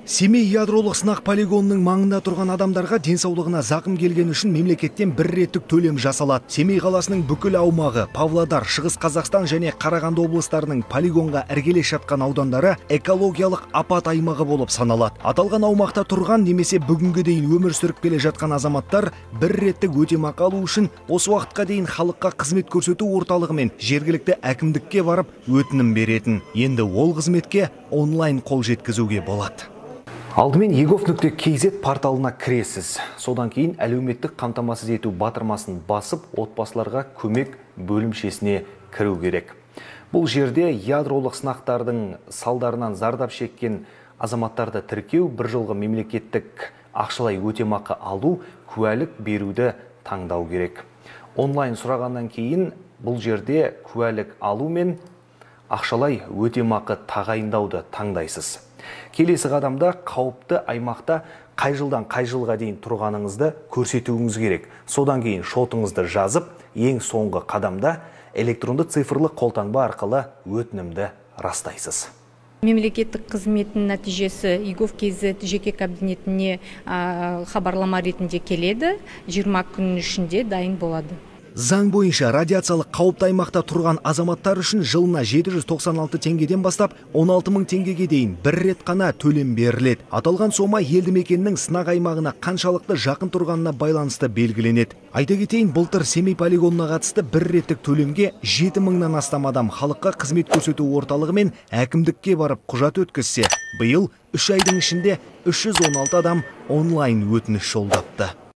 Семей ядролық сынақ полигонының маңында тұрған адамдарға денсаулығына зақым келген үшін мемлекеттен бір реттік төлем жасалады. Семей қаласының бүкіл аумағы, Павлодар, Шығыс Қазақстан және Қарағанды облыстарының полигонға іргелес жатқан аудандары экологиялық апат аймағы болып саналады. Аталған аумақта тұрған немесе бүгінге дейін өмір сүріп келе жатқан азаматтар бір реттік өтемақы алу үшін осы уақытқа дейін халыққа қызмет көрсету орталығы мен жергілікті әкімдікке барып өтінім беретін. Енді ол қызметке онлайн қол жеткізуге болады. Алдымен egov.kz порталына кіресіз. Содан кейін әлеуметтік қамтамасыз ету батырмасын басып, отбасыларға көмек бөлімшесіне кіру керек. Бұл жерде ядролық сынақтардың салдарынан зардап шеккен азаматтарды тіркеу, бір жылғы мемлекеттік ақшалай өтемақы алу, куәлік беруді таңдау керек. Онлайн сұрағаннан кейін бұл жерде куәлік алу мен ақшалай өтемақы тағайындауды таңдайсыз. Келесі қадамда қауіпті аймақта қай жылдан қай жылға дейін тұрғаныңызды көрсетуіңіз керек. Содан кейін шотыңызды жазып, ең соңғы қадамда электронды цифрлық қолтаңба арқылы өтінімді растайсыз. Мемлекеттік қызметтің нәтижесі egov.kz жеке кабинетіне хабарлама ретінде келеді. 20 күннің ішінде дайын болады. Заң бойынша радиациялық қауіпті аймақта тұрған азаматтар үшін жылына 796 теңгеден бастап 16 мың теңгеге дейін бір рет қана төлем беріледі. Аталған сома елді мекеннің сынақ аймағына қаншалықты жақын тұрғанына байланысты белгіленеді. Айта кетейін, былтыр Семей полигонына қатысты бір реттік төлемге 7 мыңнан астам адам халыққа қызмет көрсету орталығы мен әкімдікке барып құжат өткізсе, биыл 3 айдың ішінде 316 адам онлайн өтініш жолдапты.